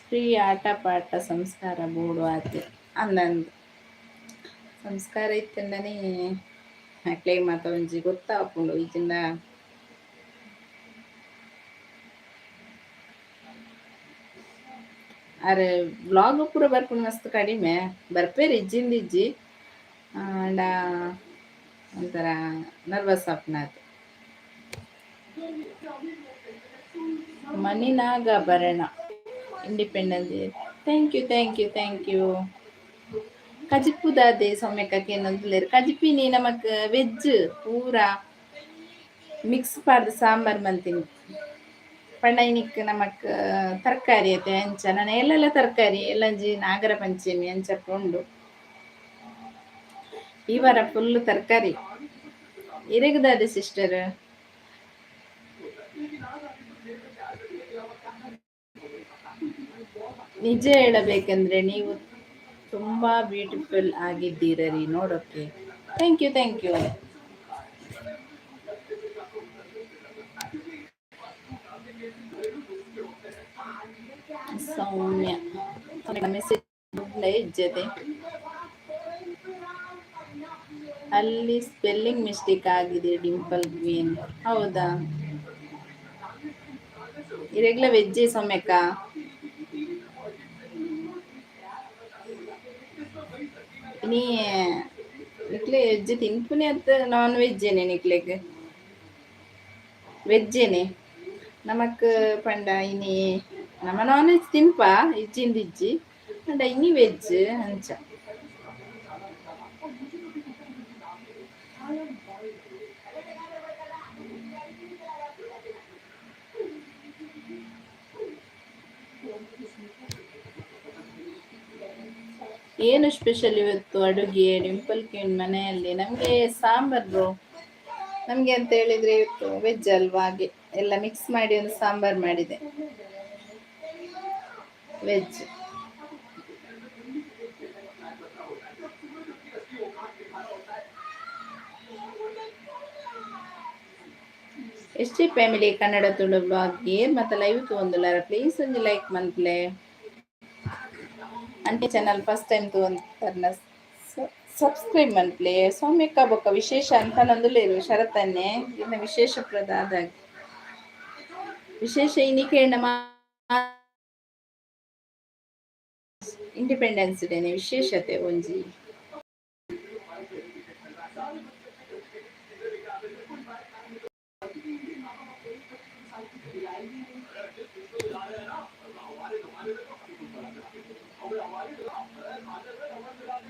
ಫ್ರೀ ಆಟ ಪಾಠ ಸಂಸ್ಕಾರ ಬೋಡು ಆತೆ ಅಂದಂದು ಸಂಸ್ಕಾರ ಇತ್ತಂಡನೇ ಅಕ್ಲೆಗ್ ಮಾತ ಒಂಜಿ ಗೊತ್ತಾಪುಂಡು ಇಜಿಂಡ. ಅರೆ ಬ್ಲಾಗ್ ಪೂರ ಬರ್ಪುಂಡು ಮಸ್ತ್ ಕಡಿಮೆ ಬರ್ಪೇರು ಇಜ್ಜಿಂದ ಇಜ್ಜಿ ಆಂಡ ಒಂಥರ nervous ಆಪುನಾತ್. Maninagabharana independence day. Thank you, thank you, thank you. ಕಜಿಪು ದಾದೆ ಸೌಮ್ಯಕ್ಕ ಕೇನೊಂದುಲ್ಲೆರ್. ಕಜಿಪಿನಿ ನಮಕ್ ವೆಜ್ ಪೂರ ಮಿಕ್ಸ್ ಪಾಡ್ದ್ ಸಾಂಬಾರ್ ಮಂತಿನಿ. ಪಂಡ ಇನಿಕ್ ನಮಕ್ ತರಕಾರಿ ಅತೆ ಅಂಚ ನನ ಎಲ್ಲೆಲ್ಲ ತರಕಾರಿ ಎಲ್ಲಂಜಿ ನಾಗರ ಪಂಚಮಿ ಅಂಚ ಉಂಡು. ಈ ವಾರ ಫುಲ್ ತರಕಾರಿ. ಇರೆಗ್ ದಾದೆ ಸಿಸ್ಟರ್? ನಿಜ ಹೇಳಬೇಕಂದ್ರೆ ನೀವು ತುಂಬಾ ಬ್ಯೂಟಿಫುಲ್ ಆಗಿದ್ದೀರಿ ನೋಡೋಕೆ. Thank you, thank you. Soumya message ಇಜ್ಜತೆ. ಅಲ್ಲಿ ಸ್ಪೆಲ್ಲಿಂಗ್ ಮಿಸ್ಟೇಕ್ ಆಗಿದೆ ಡಿಂಪಲ್ ಕ್ವೀನ್. ಹೌದಾ? ಇರೆಗ್ಲ ವೆಜ್ಜೆ ಸೌಮ್ಯಕ್ಕ? ಇನಿ ನಿಕ್ಲೆ ವೆಜ್ ತಿನ್ಪುನೆ ಅತ್ತ ನಾನ್ ವೆಜ್ ಏನೆ ನಿಕ್ಲೆಗ್? ವೆಜ್ಜೇನೆ ನಮಕ್ ಪಂಡ ಇನಿ ನಮ್ಮ ನಾನ್ ವೆಜ್ ತಿನ್ಪ ಇಜ್ಜಿಂದ ಇಜ್ಜಿ ಪಂಡ ಇನಿ ವೆಜ್ ಅಂಚ. ಏನು ಸ್ಪೆಷಲ್ ಇವತ್ತು ಅಡುಗೆ ಡಿಂಪಲ್ ಕ್ವೀನ್ ಮನೆಯಲ್ಲಿ? ನಮಗೆ ಸಾಂಬಾರ್ ಬ್ರೋ. ನಮಗೆ ಅಂತ ಹೇಳಿದ್ರೆ ಇವತ್ತು ವೆಜ್ ಅಲ್ವಾ, ಹಾಗೆ ಎಲ್ಲ ಮಿಕ್ಸ್ ಮಾಡಿ ಒಂದು ಸಾಂಬಾರ್ ಮಾಡಿದೆ ವೆಜ್. ಎಷ್ಟೇ ಫ್ಯಾಮಿಲಿ ಕನ್ನಡ ತುಳು ಬ್ಲಾಗ್ ಏರ್ ಮತ್ತೆ ಲೈವ್ ತೂವೊಂದುಲ್ಲಾರ ಪ್ಲೀಸ್ ಒಂಜಿ ಲೈಕ್ ಮನ್ಪುಲೆ. ಅಂಟೆ ಚಾನಲ್ ಫಸ್ಟ್ ಟೈಮ್ ತೂವೊಂತರ್ನ ಸಬ್ಸ್ಕ್ರೈಬ್ ಮನ್ಪುಲೆ. ಸೌಮ್ಯಕ್ಕ ಬೊಕ್ಕ ವಿಶೇಷ ಅಂತನೊಂದುಲ್ಲೆರ್ ಶರತನ್ನೇ ಇನ್ನ ವಿಶೇಷ ಪ್ರದಾದ ವಿಶೇಷ ಇನಿಕೇಂಡ ಇಂಡಿಪೆಂಡೆನ್ಸ್ ಡೇನೆ ವಿಶೇಷತೆ ಒಂಜಿ.